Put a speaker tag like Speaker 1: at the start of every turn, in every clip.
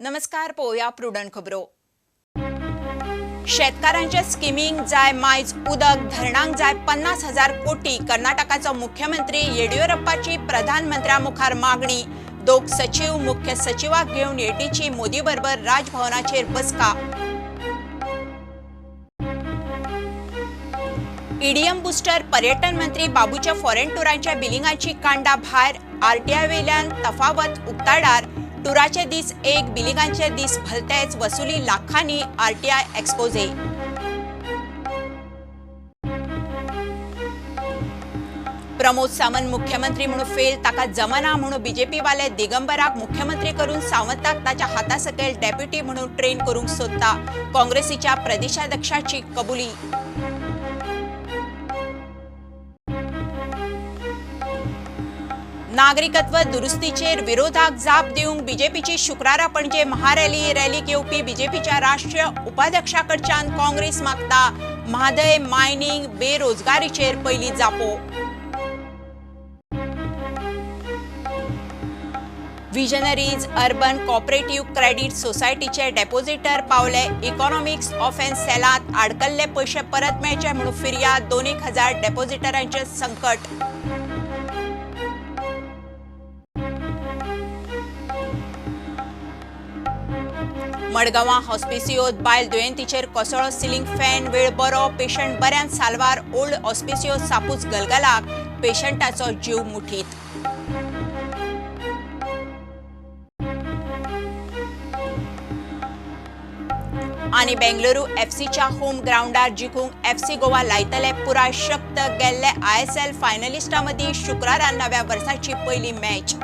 Speaker 1: नमस्कार, पळोवया प्रुडंट खबरो। शेतकारांचे स्किमींग जाय मायज उदक, धरणांक जाय 50,000 कोटी। कर्नाटकाचो मुख्यमंत्री येडियुरप्पाची प्रधानमंत्र्या मुखार मागणी। दोग सचिव मुख्य सचिवाक घेवन येडीची मोदी बरोबर राजभवनाचेर बसका। ईडीएम बुस्टर पर्यटन मंत्री बाबूच्या फॉरेन टुरांच्या बिलिंगाची कांडा भायर। आरटीआय वेल्यान तफावत उक्ताडार। टुराचे दीस एक, बिलिंगांचे दीस भलतेच, वसुली लाखांनी। RTI exposé. प्रमोद सावंत मुख्यमंत्री म्हणून फेल, ताका जमना म्हणून बीजेपी वाले दिगंबराक मुख्यमंत्री करून सावंताक ताच्या हाता सकयल डेप्युटी म्हणून ट्रेन करूंक सोदता। काँग्रेसीच्या प्रदेशाध्यक्षाची कबुली। नागरिकत्व दुरुस्तीचेर विरोधाक जाप दिवंक बीजेपीची शुक्रारा पणजे महारॅली। रॅलीक येवपी बीजेपीच्या राष्ट्रीय उपाध्यक्षाकडच्यान काँग्रेस मागता म्हादय मायनिंग बेरोजगारीचेर पयली जापो। विजनरीज अर्बन कॉपरेटिव्ह क्रेडिट सोसायटीचे डेपोजिटर पावले इकॉनॉमिक्स ऑफेन्स सेलांत। आडकल्ले पयशे परत मेळचे म्हणून फिर्याद। 2,000 डेपोजिटरांचे संकट। मडगांवां हॉस्पिसियोत बायल दुयेंतीचेर कोसळ्ळो सिलिंग फॅन, वेळ बरो, पेशंट बऱ्यान साल्वार। ओल्ड हॉस्पिसियो सापूच गलगलाक, पेशंटाचो जीव मुठीत। आनी बेंगलुरू एफसीच्या होम ग्राउंडार जिखूंक एफसी गोवा लायतले पुराय शक्त। गेल्ले आयएसएल फायनलिस्टां मदीं शुक्रारा नव्या वर्साची पयली मॅच।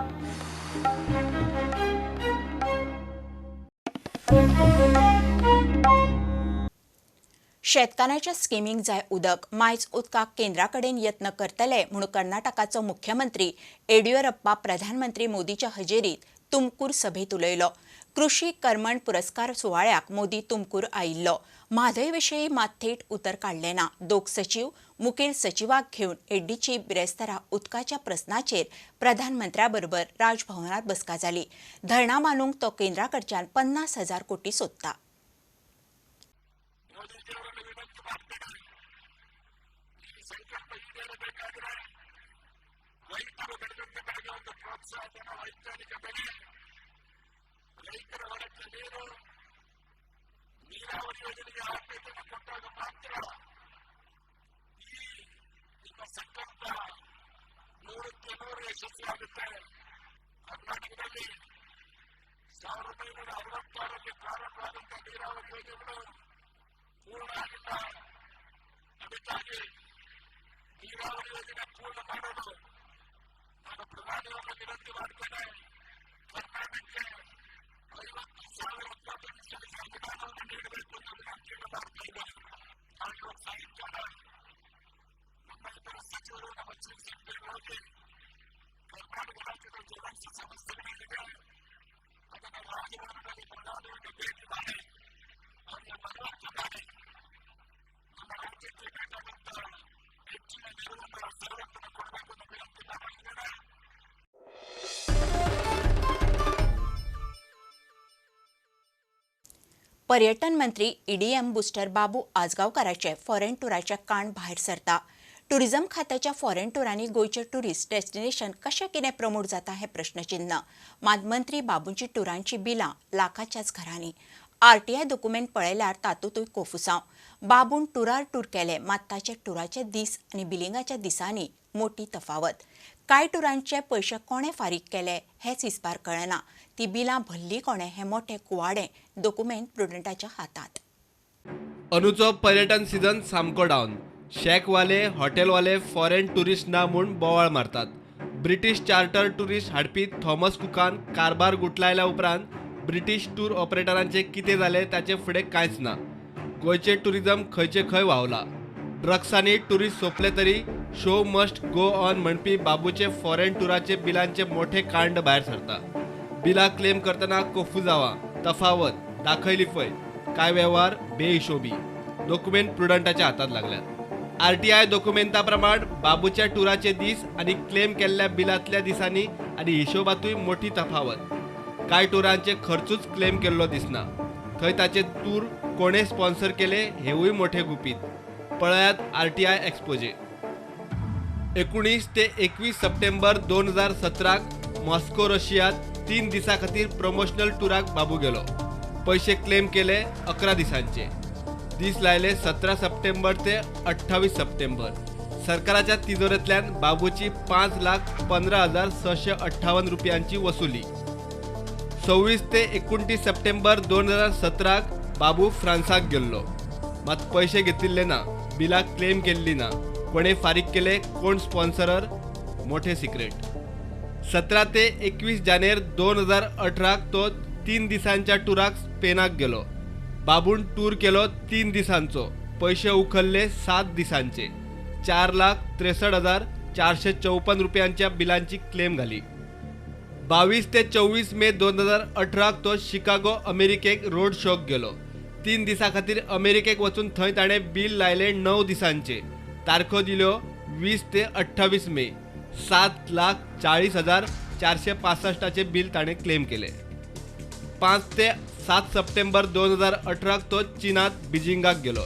Speaker 1: शेतकारांच्या स्किमींक जाय उदक, मायज उदकाक केंद्रा कडेन यत्न करतले म्हणून कर्नाटकाचो मुख्यमंत्री येडियुरप्पा प्रधानमंत्री मोदीच्या हजेरीत तुमकूर सभेत उलयलो। कृषी कर्मण पुरस्कार सुवाळ्याक मोदी तुमकूर आयिल्लो। म्हादय विशीं मात थेट उतर काडलें ना। दोग सचिव मुखेल सचिवाक घेवन येड्डीची बिरेस्तारा उदकाच्या प्रस्नाचेर प्रधानमंत्र्या बरोबर राजभवनात बसका जाली। धरणां बांदूंक तो केंद्रा कडच्यान 50,000 कोटी सोदता।
Speaker 2: ರೈತರ ಹೊಲಕ್ಕೆ ನೀರು, ನೀರಾವರಿ ಯೋಜನೆಗೆ ಆದ್ಯತೆಯನ್ನು ಕೊಟ್ಟಾಗ ಮಾತ್ರ ಈ ನಿಮ್ಮ ಸಂಕಲ್ಪ 100ಕ್ಕೆ 100 ಯಶಸ್ವಿಯಾಗುತ್ತೆ. ಕರ್ನಾಟಕದಲ್ಲಿ 1966ರಲ್ಲಿ ಪ್ರಾರಂಭವಾದಂತಹ ನೀರಾವರಿ ಯೋಜನೆಗಳು ಪೂರ್ಣ ಆಗಿಲ್ಲ. ಅದಕ್ಕಾಗಿ ನೀರಾವರಿ ಯೋಜನೆ ಪೂರ್ಣ ಮಾಡಲು ನಾನು ಪ್ರಧಾನಿಯವರನ್ನು ವಿನಂತಿ ಮಾಡ್ತೇನೆ. ಕರ್ನಾಟಕಕ್ಕೆ 50,000 ಕೋಟಿ ಅನುದಾನವನ್ನು ನೀಡಬೇಕು ಅಂತ ವಿನಂತಿಯನ್ನು ಮಾಡ್ತಾ ಇದ್ದೇನೆ. ನಾನು ಇವತ್ತು ಸಾಯಂಕಾಲ ನಮ್ಮ ಇತರ ಸಚಿವರು, ನಮ್ಮ ಚೀಫ್ ಸೆಕ್ರೆಟರಿ ಹೋಗಿ ಕರ್ನಾಟಕ ರಾಜ್ಯದ ಜಲಾಂಶ ಸಮಸ್ಯೆಗಳೇನಿದೆ ಅದನ್ನು ರಾಜಭವನದಲ್ಲಿ ಪ್ರಧಾನಿಯನ್ನು ಭೇಟಿ ಮಾಡಿ ಅವರಿಗೆ ಮನವರಿಕೆ ಮಾಡಿ ನಮ್ಮ ರಾಜ್ಯಕ್ಕೆ ಬೇಕಾದಂತ ಹೆಚ್ಚಿನ ನೆರವನ್ನು, ಸವಲತ್ತನ್ನು ಕೊಡಬೇಕು ಅಂತ ವಿನಂತಿ ಮಾಡಿದ್ದೇನೆ.
Speaker 1: पर्यटन मंत्री ईडीएम बुस्टर बाबू आजगांवकाराचे फॉरेन टुराचे काण भायर सरता। टुरिझम खात्याच्या फॉरेन टुरांनी गोंयचे टुरिस्ट डेस्टिनेशन कशें कितें प्रमोट जाता हें प्रश्नचिन्ह। मात मंत्री बाबूंची टुरांची बिलां लाखाच्याच घरांनी। आरटीआय दोकुमेंत पळयल्यार तातूंतूय कोफुसांव। बाबून टुरार टूर केले, मात ताचे टुराचे दीस आनी बिलिंगाच्या दिसांनी मोटी तफावत। कांय टुरांचे पयशे कोणें फारीक केले हेंच हिसपार कळना। ती बिलां भरली कोणें हें मोटें कुवाडें दोकुमेंत प्रुडंटाच्या हातांत।
Speaker 3: अनुचो पर्यटन सीजन सामको डावन। शॅकवाले, हॉटेलवाले फॉरेन टुरिस्ट ना म्हूण बोवाळ मारतात। ब्रिटीश चार्टर टुरिस्ट हाडपी थॉमस कुकान कारभार गुटलायल्या उपरांत ब्रिटीश टूर ऑपरेटरांचे कितें जालें ताचे फुडें कांयच ना। गोंयचें टुरिजम खंयचे खंय व्हांवलां। ड्रग्सांनी टुरिस्ट सोंपले तरी शो मस्ट गो ऑन म्हणपी बाबूचे फॉरेन टुराचे बिलांचे मोठे कांड भायर सरता। बिलां क्लेम करतना कोफुजावां, तफावत, दाखयली फय, कांय वेव्हार बेहिशोबी दोकुमेंत प्रुडंटाच्या हातांत लागल्यात। आरटीआय दोकुमेंता प्रमाण बाबूच्या टुराचे दीस आनी क्लेम केल्ल्या बिलांतल्या दिसांनी आनी हिशोबांतूय मोठी तफावत। कांय टुरांचे खर्चूच क्लेम केल्लो दिसना. थंय ताचे टूर कोणे स्पॉन्सर केले हेवूय मोठे गुपीत. पळयात आरटीआय एक्सपोजे. 19 ते 21 सप्टेंबर 2017 मॉस्को रशियात 3 दिसां खातीर प्रमोशनल टुराक बाबू गेलो. पैसे क्लेम केले 11 दिसांचे. दीस लायले 17 सप्टेंबर ते 28 सप्टेंबर. सरकाराच्या तिजोरेंतल्यान बाबूची 5,15,658 रुपयांची वसुली. 26 ते 29 सप्टेंबर 2017 बाबू फ्रांसाक गेल्लो. मात पैसे घेतिल्ले ना, बिलां क्लेम केल्ली ना. कोणे फारीक केले, कोण स्पॉन्सरर, मोठे सिक्रेट. 17 ते 21 जानेर 2018 तो 3 दिसांच्या टुराक स्पेनाक गेलो. बाबून टूर केलो 3 दिसांचो, पैसे उखल्ले 7 दिसांचे. 4,63,454 रुपयांच्या बिलांची क्लेम घाली. 22 ते 24 मे 2018 तो शिकागो अमेरिकेक रोड शोक गेलो. 3 दिसां खातीर अमेरिकेक वचून थंय ताणें बील लायले 9 दिसांचे. तारखो दिल्यो 20 ते 28 मे. 7,40,465 बील ताणें क्लेम केले. 5 ते 7 सप्टेंबर 2018 तो चीनात बीजिंगाक गेलो.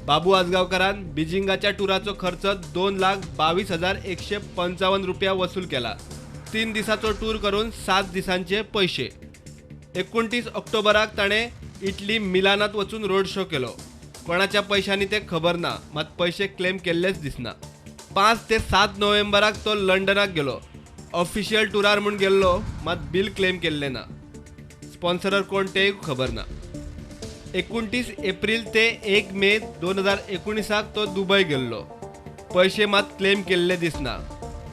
Speaker 3: बाबू आजगांवकारान बीजिंगाच्या टुराचो खर्च 2,22,155 रुपया वसूल केला. 3 दिसाचो टूर करून 7 दिसांचे पैसे. 29 ऑक्टोबराक ताणें इटली मिलानात वचून रोड शो केलो. कोणाच्या पैशांनी ते खबर ना, मात पैसे क्लेम केल्लेच दिसना. 5 ते 7 नोव्हेंबराक तो लंडनाक गेलो. ऑफिशियल टुरार म्हूण गेल्लो, मात बील क्लेम केल्लें ना. स्पॉन्सरर कोण तेय खबर ना. 29 एप्रिल ते 1 मे 2019 तो दुबय गेल्लो. पैसे मात क्लेम केल्ले दिसना.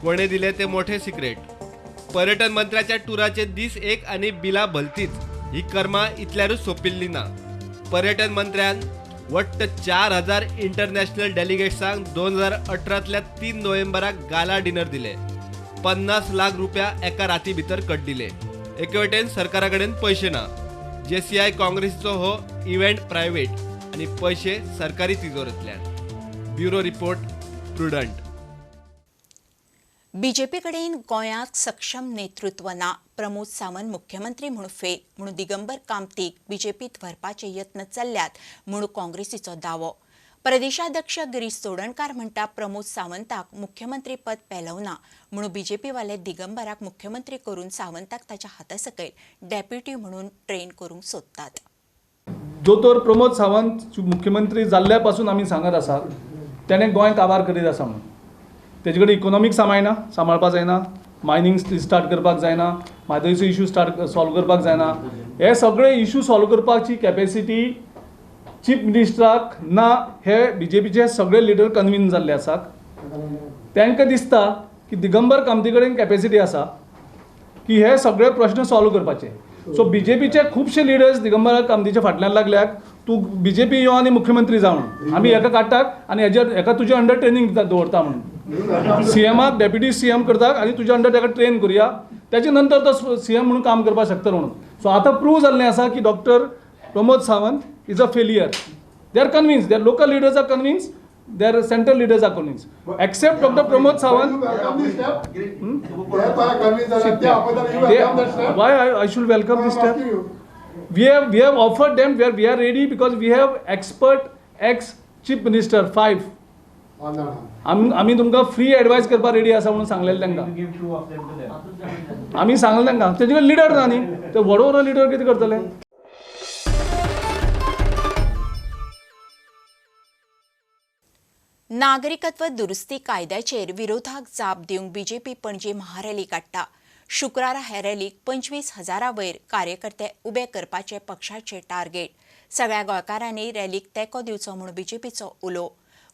Speaker 3: कोणे दिले ते मोठे सिक्रेट. पर्यटन मंत्र्याच्या टुराचे दीस एक आनी बिलां भलतीच. ही कर्मा इतल्यारूच सोंपिल्ली ना. पर्यटन मंत्र्यान वट्ट 4000 इंटरनॅशनल डेलिगेट्सांक 2018 3 नोव्हेंबराक गाला डिनर दिले. 50 लाख रुपया एका राती भितर कड्डिले. एके वटेन सरकारा कडेन पयशे ना. जेसीआय काँग्रेसीचो हो इव्हेंट प्रायव्हेट आनी पयशे सरकारी तिजोरेंतल्यान. Bureau report, Prudent.
Speaker 1: BJP कडेन गोंयांत सक्षम नेतृत्व ना. प्रमोद सावंत मुख्यमंत्री म्हूण फेल म्हूण दिगंबर कामतीक बीजेपीत व्हरपाचे यत्न चल्ल्यात म्हूण काँग्रेसीचो दावो. प्रदेशाध्यक्ष गिरीश चोडणकार म्हणटा प्रमोद सावंताक मुख्यमंत्री पद पेलवना म्हूण बीजेपीवाले दिगंबराक मुख्यमंत्री करून सावंताक ताच्या हाता सकयल डेप्युटी म्हणून ट्रेन करूंक सोदतात.
Speaker 4: दोतोर प्रमोद सावंत मुख्यमंत्री जाल्ल्या पासून आमी सांगत आसा तेणें गोंय काबार करीत आसा म्हणून. तेजे कडेन इकोनॉमीक सांबाळना, सांबाळपाक जायना, मायनींग स्टार्ट करपाक जायना, म्हादयचो इशू स्टार्ट सॉल्व करपाक जायना. हे सगळे इशू सॉल्व करपाची कॅपेसिटी चीफ मिनिस्टराक ना हे बीजेपीचे सगळे लिडर कन्विन्स जाल्ले आसात. तांकां दिसता की दिगंबर कामती कडेन कॅपेसिटी आसा की हे सगळे प्रश्न सॉल्व करपाचे. सो बीजेपीचे खुबशे लिडर्स दिगंबर कामतीच्या फाटल्यान लागल्यात, तूं बीजेपी यो आनी मुख्यमंत्री जाव म्हणून, आमी हेका काडटात आनी हेजेर हेका तुजे अंडर ट्रेनींग दवरता म्हणून. सीएमाक डेप्युटी सीएम करतात आनी तुज्या अंडर ताका ट्रेन करुया, ताचे नंतर तो सीएम म्हणून काम करपाक शकता म्हणून. सो आतां प्रूव जाल्लें आसा की doctor Pramod Sawant is a failure. They are convinced, their local leaders are convinced, their central leaders are convinced, except Dr. Pramod Sawant. Why I should welcome this step? We have offered them where we are ready because we have expert ex chief minister 5. आमी तुमकां free advice करपाक ready आसा म्हणून सांगलेलें तांकां. आमी सांगलें तांकां, तेजे कडेन लिडर ना न्ही, ते व्हड व्हड लिडर कितें करतले?
Speaker 1: नागरिकत्व दुरुस्ती कायद्याचेर विरोधाक जाप दिवंक बीजेपी पणजे महारॅली काडटा. शुक्रारा हे रॅलीक 25,000 वयर कार्यकर्ते उबे करपाचे पक्षाचे टार्गेट. सगळ्या गोंयकारांनी रॅलीक तेंको दिवचो म्हूण बीजेपीचो उलो.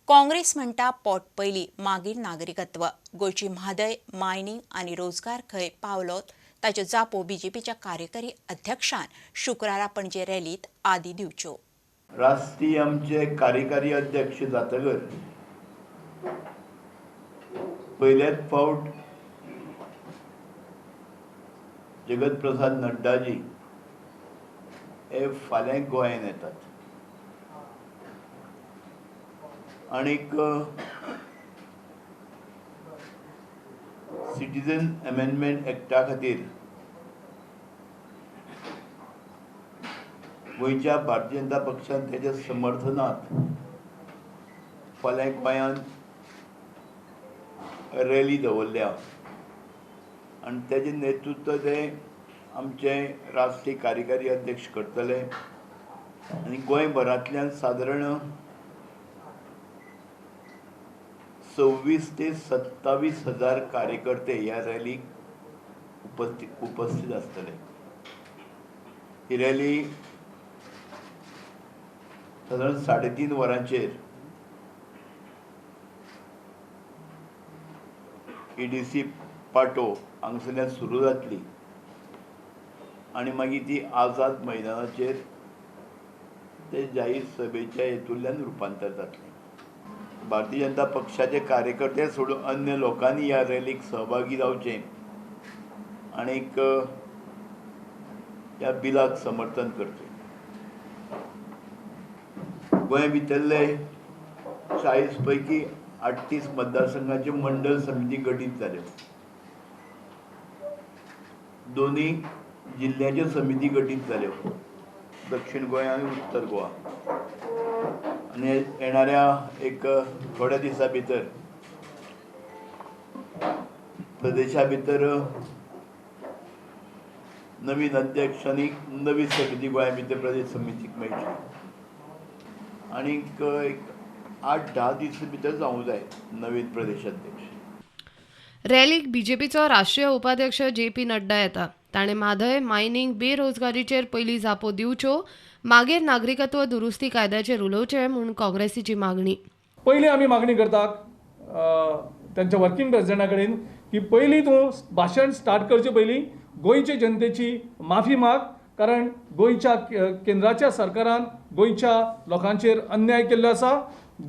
Speaker 1: काँग्रेस म्हणटा पोट पयली मागीर नागरिकत्व. गोंयची म्हादय, मायनींग आनी रोजगार खंय पावलो ताच्यो जापो बीजेपीच्या कार्यकारी अध्यक्षान शुक्रारा पणजे रॅलीत आदी दिवच्यो.
Speaker 5: राष्ट्रीय आमचे कार्यकारी अध्यक्ष जातकर पयलेच फावट जगत प्रसाद नड्डाजी हे फाल्यां गोंयांत येतात आनीक सिटीजन अमेंडमेंट एक्टा खातीर गोंयच्या भारतीय जनता पक्षान तेच्या समर्थनांत फाल्यां गोंयांत रॅली दवरल्या आनी तेजें नेतृत्व ते आमचे राष्ट्रीय कार्यकारी अध्यक्ष करतले आनी गोंयभरांतल्यान सादारण 26 ते 27 हजार कार्यकर्ते ह्या रॅलीक उपस्थित आसतले. ही रॅली सादारण 3:30 वरांचेर EDC पाटो हांगसरल्यान सुरू जातली आनी मागीर ती आझाद मैदानाचेर ते जाहीर सभेच्या हेतूंतल्यान रुपांतर जातलें. भारतीय जनता पक्षाचे कार्यकर्ते सोडून अन्य लोकांनी ह्या रॅलीक सहभागी जावचें आनीक ह्या बिलाक समर्थन करचें. गोंय भितरले 40 पैकी 38 मतदारसंघाच्यो मंडळ समिती गठीत जाल्यो. दोनूय जिल्ल्याच्यो समिती गठीत जाल्यो, दक्षिण गोंय आनी उत्तर गोवा. आनी येणाऱ्या एक थोड्या दिसां भितर प्रदेशा भितर नवीन अध्यक्ष आनी नवी समिती गोंया भितर प्रदेश समितीक मेळटली आनीक एक 8-10 दीस भितर जावंक जाय नवीन प्रदेश अध्यक्ष.
Speaker 6: रॅलीक बीजेपीचो राष्ट्रीय उपाध्यक्ष JP Nadda येता. ताणें म्हादय, मायनिंग, बेरोजगारीचेर पयलीं जापो दिवच्यो, मागीर नागरिकत्व दुरुस्ती कायद्याचेर उलोवचें म्हूण काँग्रेसीची मागणी.
Speaker 4: पयलीं आमी मागणी करतात त्यांच्या वर्किंग प्रेसिडेंटा कडेन की पयलीं तूं भाशण स्टार्ट करचे पयलीं गोंयचे जनतेची माफी माग, कारण गोंयच्या केंद्राच्या सरकारान गोंयच्या लोकांचेर अन्याय केल्लो आसा,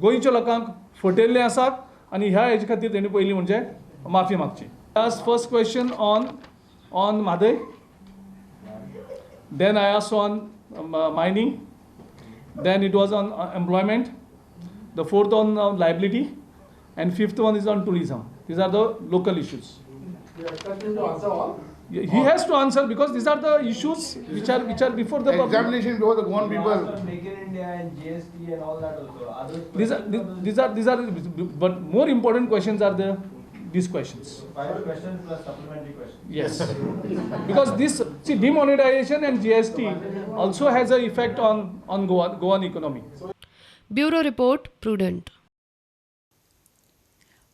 Speaker 4: गोंयच्या लोकांक फटयल्ले आसात आनी ह्या हेजे खातीर तेणी पयलीं म्हणजे माफी मागची. Last first question on Mhadei, then I asked on mining, then it was on employment, the fourth on liability, and fifth one is on tourism. These are the local issues.
Speaker 7: You expect him to answer all?
Speaker 4: He has to answer because these are the issues which are before the public.
Speaker 7: Examination before the Goan people.
Speaker 8: Make in India and GST and all that also.
Speaker 4: These are, but more important questions are these questions.
Speaker 8: 5 questions plus supplementary questions.
Speaker 4: Yes, because this, see, demonetization and GST also has an effect on Goan economy.
Speaker 6: Bureau report, Prudent.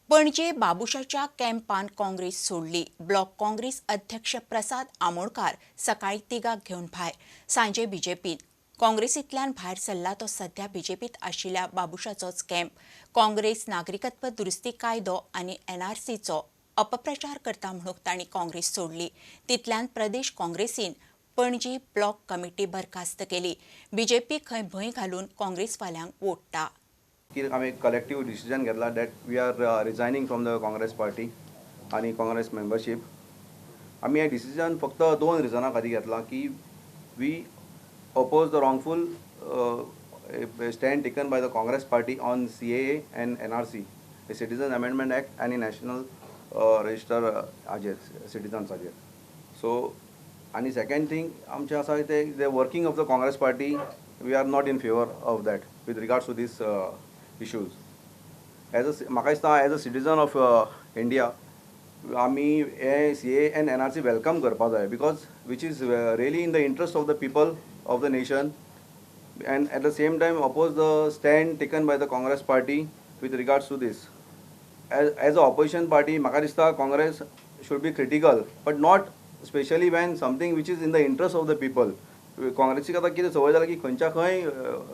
Speaker 1: Panaji बाबुशाच्या कॅम्पान Congress सोडली. Block Congress अध्यक्ष प्रसाद आमोणकार सकाळी तिगाक घेवन भायर, सांजे बीजेपीन. काँग्रेसींतल्यान भायर सरला तो सध्या बीजेपीत आशिल्ल्या बाबुशाचोच कॅम्प. काँग्रेस नागरिकत्व दुरुस्ती कायदो आनी एनआरसीचो अपप्रचार करता म्हणून तांणी काँग्रेस सोडली. तितल्यान प्रदेश काँग्रेसीन पणजी ब्लॉक कमिटी बरखास्त केली. बीजेपी खंय भंय घालून काँग्रेसवाल्यांक ओडटा.
Speaker 9: की आमी कलेक्टीव डिसिजन घेतला that we are resigning from the Congress party आनी काँग्रेस मेंबरशीप. आमी हें डिसिजन फक्त 2 रिजनां खातीर घेतला की we oppose the wrongful stand taken by the Congress party on CAA and NRC, the Citizen Amendment Act आनी नॅशनल रजिस्टर हाजेर सिटिजन्साचेर. सो आनी सेकेंड थींग आमचें आसा तें the working of the Congress party, we are not in favour of that with regards to these issues. As a म्हाका दिसता as a citizen of India आमी हे CAA and NRC welcome करपा जाय, because which is really in the interest of the people of the nation, and at the same time oppose the stand taken by the Congress party with regards to this. As a opposition party म्हाका दिसता Congress should be critical, but not specially when something which is in the interest of the people. काँग्रेसीक आतां कितें संवय जाला की खंयच्या खंय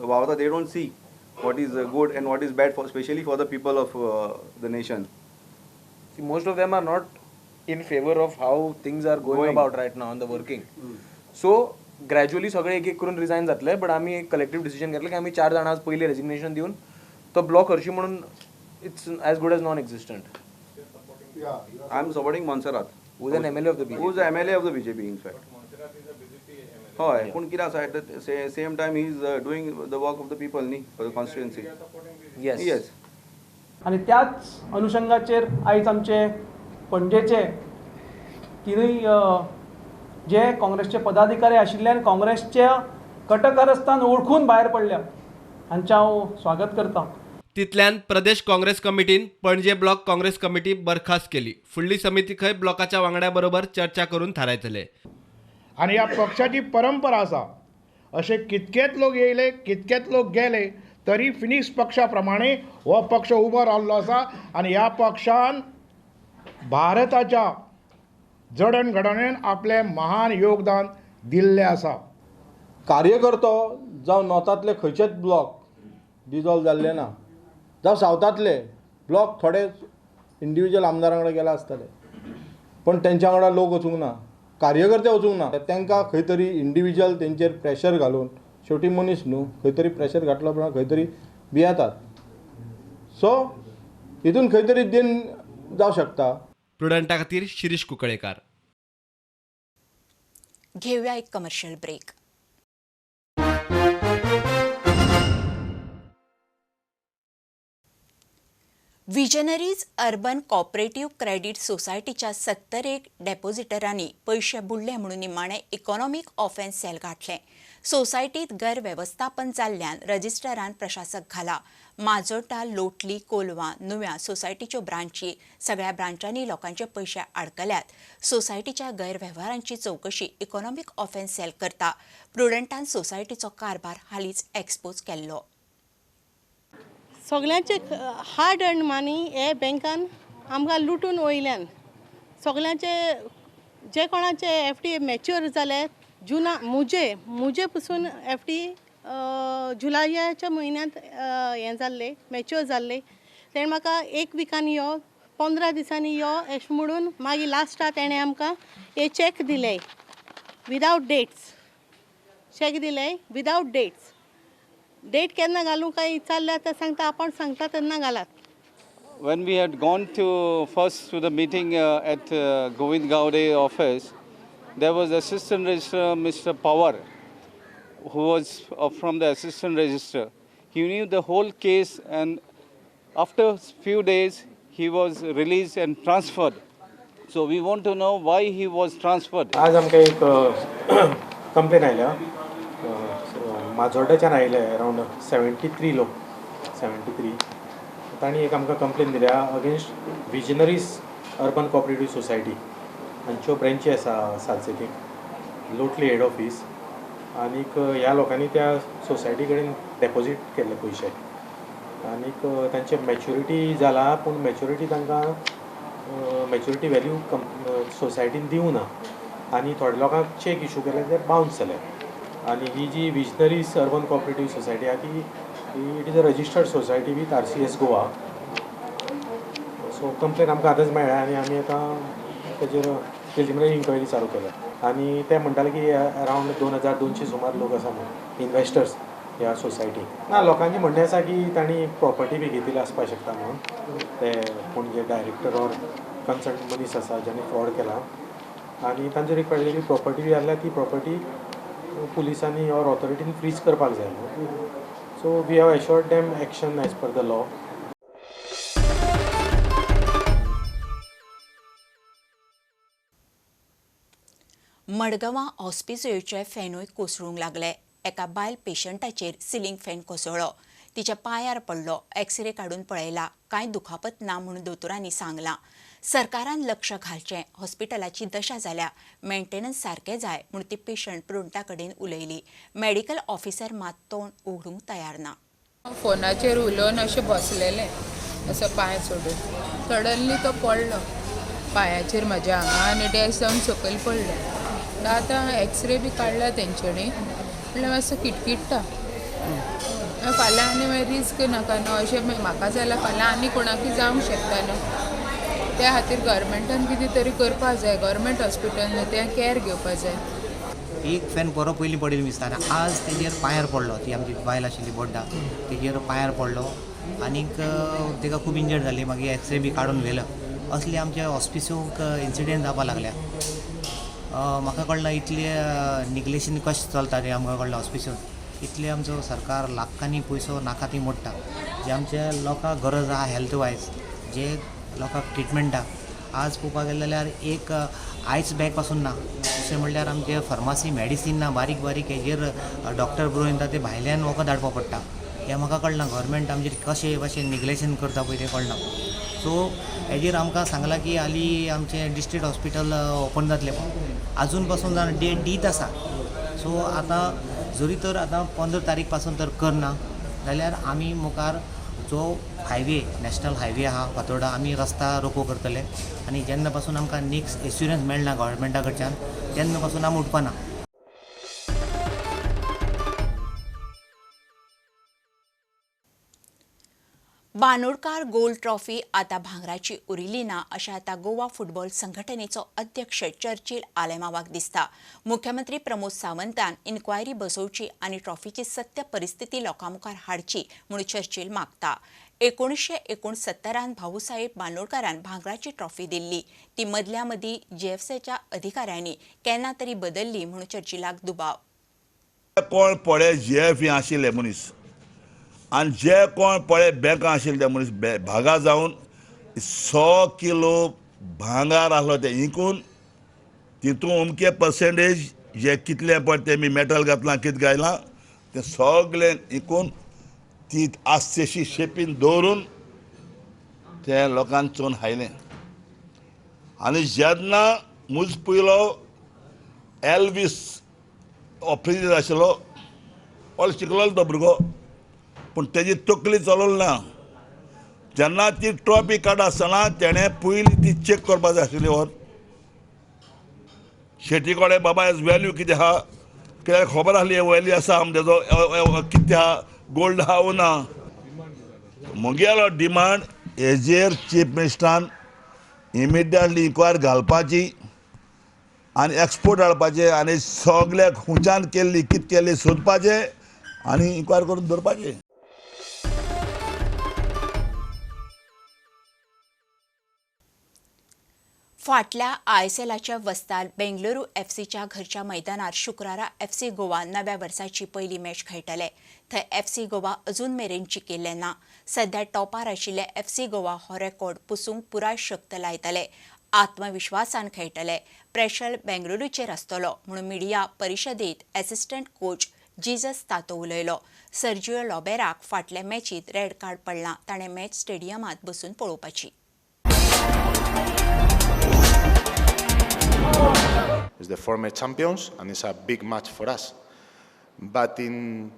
Speaker 9: वावरता, they don't see what is good and what is bad for, specially for the people of the nation.
Speaker 8: See, most of them are not in favor of how things are going about right now on the working. So gradually सगळे एक एक करून resign जातले, but आमी एक collective decision घेतले की आमी 4 जाणां आज पयलीं रेजिग्नेशन दिवन तो ब्लॉक हरशी म्हणून it's as good as non existent.
Speaker 9: I am supporting Monserrate,
Speaker 8: who is an MLA of the BJP.
Speaker 9: Who is MLA of the BJP in fact. हय, पूण कितें आसा, at the same time he is doing the work of the people न्ही, for the constituency.
Speaker 8: Yes
Speaker 9: yes.
Speaker 10: आनी त्याच अनुशंगाचेर आयज आमचे पणजेचे तिनूय जे काँग्रेसचे पदाधिकारी आशिल्ले आनी काँग्रेसच्या कटकारस्थान ओळखून भायर पडल्या हांचें हांव स्वागत करता.
Speaker 3: तितल्यान प्रदेश काँग्रेस कमिटीन पणजे ब्लॉक काँग्रेस कमिटी बरखास्त केली. फुडली समिती खंय ब्लॉकाच्या वांगड्या बरोबर चर्चा करून थारायतले.
Speaker 7: आनी ह्या पक्षाची परंपरा आसा, अशे कितकेच लोक येयले, कितकेच लोक गेले तरी फिनिक्स पक्षा प्रमाणे हो पक्ष उबो रावल्लो आसा आनी ह्या पक्षान भारताच्या जडणघडणेन आपलें महान योगदान दिल्लें आसा.
Speaker 11: कार्यकर्तो जावं नॉर्थांतले खंयचेच ब्लॉक डिजॉल्व जाल्ले ना, जावं सावथांतले ब्लॉक थोडे इंडिविज्युअल आमदारां वांगडा गेला आसतले, पण तेंच्या वांगडा लोक वचूंक ना, कार्यकर्ते वचूंक ना. तांकां खंय तरी इंडिविज्युअल तेंचेर प्रेशर घालून, शेवटी मनीस न्हू, खंय तरी प्रेशर घातलो प्रमाण खंय तरी भियेतात. सो हितून खंय तरी दिन जावं शकता.
Speaker 3: प्रुडंटा खातीर शिरीष कुंकळेकार.
Speaker 1: घेऊया एक commercial break. Visionaries urban cooperative credit सोसायटीच्या 71 डेपॉझिटरांनी पयशे बुडले म्हणून निमाणें इकॉनॉमीक ऑफेन्स सेल गाठलें. सोसायटीत गैरवेवस्थापन जाल्ल्यान रजिस्टरान प्रशासक घाला. माजोटा, लोटली, कोलवा, नुव्या सोसायटीच्यो ब्रांची सगळ्या ब्रांचांनी लोकांचे पयशे आडकल्यात. सोसायटीच्या गैरवेव्हारांची चवकशी इकॉनॉमीक ऑफेन्स सेल करता. प्रुडंटान सोसायटीचो कारभार हालींच एक्सपोज केल्लो.
Speaker 12: सगळ्यांचे हार्ड अर्न मनी हे बँकान आमकां लुटून वयल्यान. सगळ्यांचे जे कोणाचे एफ डी मॅच्युअर जाले जुना मुजे मुजे पसून एफ डी जुलयाच्या म्हयन्यांत हें जाल्ले मॅच्युअर जाल्ले, तेणें म्हाका एक विकान यो 15 दिसांनी यो अशें म्हणून मागीर लास्टाक तेणें आमकां हे चॅक दिले विदावट डेट्स. चॅक दिले विदावट डेट्स. डेट केन्ना घालूं काय विचारल्यार ते सांगता आपण सांगता तेन्ना घालात.
Speaker 13: When we had gone to first to the meeting at Govind Gaude office, there was assistant registrar Mr. Pawar, who was from the assistant registrar. He knew the whole case, and after few days he was released and transferred. So we want to know why he was transferred.
Speaker 14: आज आमकां एक complain आयल्या माजोड्ड्याच्यान आयले around 73 लोक, 73 तांणी एक आमकां complain दिल्या against visionaries urban cooperative society. हांच्यो ब्रँची आसा सालसेतीक, लोटली हेड ऑफीस. आनीक ह्या लोकांनी त्या सोसायटी कडेन डेपोजीट केल्ले पयशे आनीक तांचे मॅच्युरिटी जाला, पूण मॅच्युरिटी तांकां मॅच्युरिटी व्हॅल्यू सोसायटीन दिवना आनी थोड्या लोकांक चॅक इशू केले ते बावन्स जाले. आनी ही जी विजनरीज अर्बन कॉपरेटीव सोसायटी आहा ती it is a registered society with RCS Goa. So complain आमकां आतांच मेळ्ळ्या आनी आमी आतां तेजेर प्रिलिमिनरी इन्क्वायरी चालू केल्या. आनी ते म्हणटाले की अरावंड 2200 सुमार लोक आसा म्हणून इन्वेस्टर्स ह्या सोसायटीक. ना, लोकांचें म्हणणें आसा की तांणी प्रॉपर्टी बी घेतिल्ली आसपाक शकता म्हणून ते कोण जे डायरेक्टर ऑर कन्सर्न मनीस आसा ज्यांनी फ्रॉड केला आनी तांचे रिक्वायर्ड प्रॉपर्टी बी आसल्यार ती प्रॉपर्टी पुलिसांनी ऑर ऑथॉरिटीन फ्रीज करपाक जाय. So we have assured them action as per the law.
Speaker 1: मडगांवां हॉस्पिटलाचे फॅनूय कोसळूंक लागले. एका बायल पेशंटाचेर सिलिंग फॅन कोसळ्ळो, तिच्या पांयार पडलो. एक्सरे काडून पळयला, कांय दुखापत ना म्हूण दोतोरांनी सांगलां. सरकारान लक्ष घालचें, हॉस्पिटलाची दशा जाल्या, मेंटेनन्स सारकें जाय म्हूण ती पेशंट प्रुडंटा कडेन उलयली. मेडिकल ऑफिसर मात तोंड उगडूंक तयार ना.
Speaker 15: फोनाचेर उलोवन अशें बसलेलें, असो पांय सोडून सडनली तो पडलो पांयाचेर म्हज्या हांगा आनी डॅश जावन सकयल पडलो. आतां एक्सरे बी काडला तेंच्यांनी, म्हणल्यार मातसो किटकिट्टा. फाल्यां आनी मागीर रिस्क नाका न्हू, अशें म्हाका जाल्यार फाल्यां आनी कोणाकूय जावंक शकता न्हू. त्या खातीर गव्हर्मेंटान कितें तरी करपाक जाय. गव्हर्मेंट हॉस्पिटल न्हू, तें कॅर घेवपाक जाय.
Speaker 16: एक फॅन बरो पयलीं पडिल्लो दिसता आनी आज तेजेर पांयार पडलो. ती आमची बायल आशिल्ली बोड्डा, तेजेर पांयार पडलो आनीक ताका खूब इंजर्ड जाली. मागीर एक्सरे बी काडून व्हेलो. असले आमच्या हॉस्पिसूंक इन्सिडेंट जावपाक लागल्या. म्हाका कळना इतले निग्लेशन कशें चलता तें आमकां कळना. हॉस्पिसून इतले आमचो सरकार लाखांनी पयसो नाका ती मोडटा. जे आमच्या लोकांक गरज आहा हेल्थ वायज, जे लोकांक ट्रिटमेंटाक आज पळोवपाक गेले जाल्यार एक आयस बॅग पासून ना. दुसरें म्हणल्यार आमचे फार्मासी मेडिसीन ना, बारीक बारीक हेजेर डॉक्टर बरोवन येता ते भायल्यान वखद हाडपा पडटा. हें म्हाका कळना गव्हर्मेंट आमचेर कशें भाशेन निग्लेशन करता पळय तें कळना. सो हेजेर आमकां सांगलां की हालीं आमचें डिस्ट्रिक्ट हॉस्पिटल ओपन जातलें, पूण आजून पासून डेट दीत आसा. सो आतां जरी तर आतां 15 तारीख पासून तर करना जाल्यार आमी मुखार जो हायवे नॅशनल हायवे आहा फातोर्डा आमी रस्ता रोको करतले आनी जेन्ना पासून आमकां नेक्स्ट एश्युरन्स मेळना गव्हर्मेंटा कडच्यान तेन्ना पासून आमी उठपाना.
Speaker 1: बानोडकार गोल्ड ट्रॉफी आतां भांगराची उरिल्ली ना अशें आतां गोवा फुटबॉल संघटनेचो अध्यक्ष चर्चिल आलेमावाक दिसता. मुख्यमंत्री प्रमोद सावंतान इन्क्वायरी बसोवची आनी ट्रॉफीची सत्य परिस्थिती लोकां मुखार हाडची म्हूण चर्चिल मागता. 1969 भाऊसाहेब बानोडकारान भांगराची ट्रॉफी दिल्ली, ती मदल्या मदीं जीएफसीच्या अधिकाऱ्यांनी केन्ना तरी बदल्ली म्हूण चर्चिलाक दुबाव.
Speaker 5: कोण पळय जीएफ आशिल्ले मनीस आनी जे कोण पळय बँकां आशिल्ले ते मनीस भागा जावन 100 किलो भांगार आसलो ते इंकून तितून अमके पर्सेंटेज जे कितले पळय ते मी मेटल घातलां कितें घायलां तें सगळें इंकून ती आसतेशी शेपीन दवरून ते लोकांक चोवन हायलें. आनी जेन्ना मुज पयलो एल्वीस ऑफिसर आशिल्लो ऑल शिकलो तो भुरगो, पूण तेजी तकली चलोवंक ना. जेन्ना ती ट्रॉफी काडटा आसतना तेणें पयलीं ती चॅक करपा जाय आशिल्ली. व्हर शेटी कडेन बाबा हेज वॅल्यू कितें आहा, कित्याक खबर आसली वॅल्यू आसा आम तेजो कितें आहा, गोल्ड आहा वो ना. म्हगेलो डिमांड हेजेर चीफ मिनिस्टरान इमिडिएटली इन्क्वायरी घालपाची आनी एक्सपोर्ट हाडपाचे आनी सगल्याक खुंच्यान केल्ली कितें केल्ली सोदपाचें आनी इन्क्वायरी करून दवरपाचें.
Speaker 1: फाटल्या आयएसएलाच्या वस्ताद बेंगलुरू एफसीच्या घरच्या मैदानार शुक्रारा एफसी गोवा नव्या वर्साची पयली मॅच खेळटले. थंय एफसी गोवा अजून मेरेन जिखिल्लें ना. सध्या टॉपार आशिल्ले एफसी गोवा हो रेकॉर्ड पुसूंक पुराय शक्त लायतले, आत्मविश्वासान खेळटले. प्रेशर बेंगलुरूचेर आसतलो म्हणून मिडिया परिशदेंत एसिस्टंट कोच जीजस तातो उलयलो. सर्जियो लोबेराक फाटल्या मॅचींत रेड कार्ड पडलां, ताणें मॅच स्टेडियमांत बसून पळोवपाची.
Speaker 17: It's the former champions and it's a big match for us. But in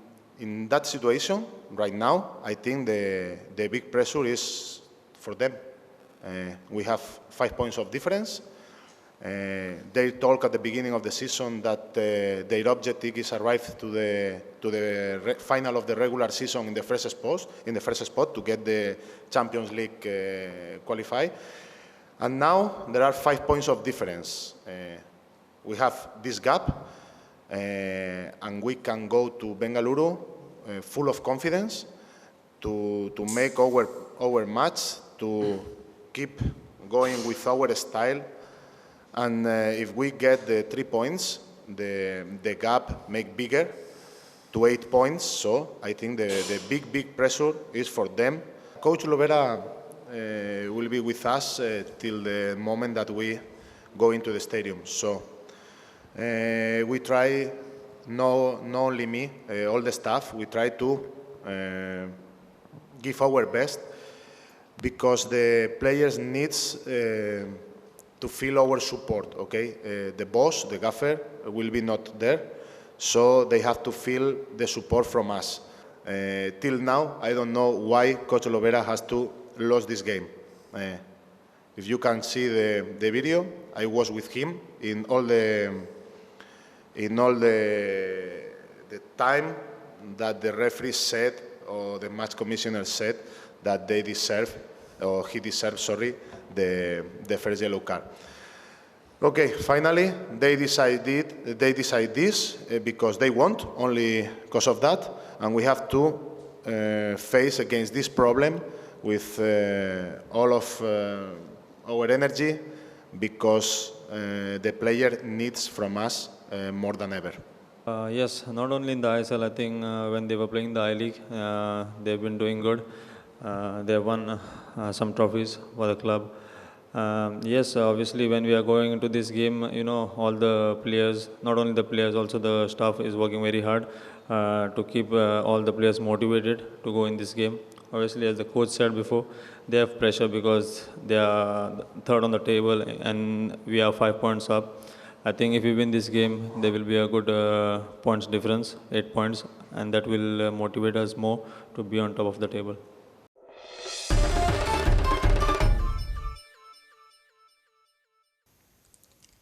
Speaker 17: that situation right now, I think the big pressure is for them. We have 5 points of difference. They talk at the beginning of the season that their objective is arrive to the final of the regular season in the first spot to get the Champions League qualify. And now there are 5 points of difference. We have this gap, and we can go to Bengaluru full of confidence to make our match, to keep going with our style. And if we get the 3 points, the gap make bigger to 8 points. So I think the big pressure is for them. Coach Lovera will be with us till the moment that we go into the stadium. So we try, not only me, all the staff, we try to give our best, because the players needs to feel our support, okay? The boss, the gaffer, will be not there, so they have to feel the support from us. Till now, I don't know why Coach Lovera has to lose this game. If you can see the video, I was with him in all the time that the referee said, or the match commissioner said, that they deserve, or he deserved, sorry, the first yellow card. Okay, finally they decide this because they want, only because of that, and we have to face against this problem with all of our energy, because the player needs from us more than ever.
Speaker 18: Yes, not only in the ISL, I think when they were playing the I-League, they've been doing good. They have won some trophies for the club, Yes, obviously when we are going into this game, you know, all the players, not only the players, also the staff is working very hard to keep all the players motivated to go in this game. Obviously, as the coach said before, they have pressure because they are third on the table and we are 5 points up. I think if we win this game, there will be a good points difference, 8 points, and that will motivate us more to be on top of the table.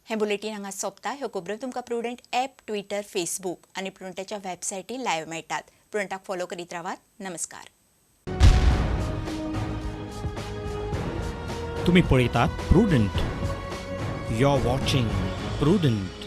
Speaker 1: हें bulletin हांगा सोंपता. ह्यो खबरो तुमकां prudent app, Twitter, Facebook आनी प्रुडंटाच्या वेबसायटी live मेळटात. प्रुडंटाक follow करीत रावात. नमस्कार.
Speaker 19: तुम्ही पळयतात Prudent. You are watching Prudent.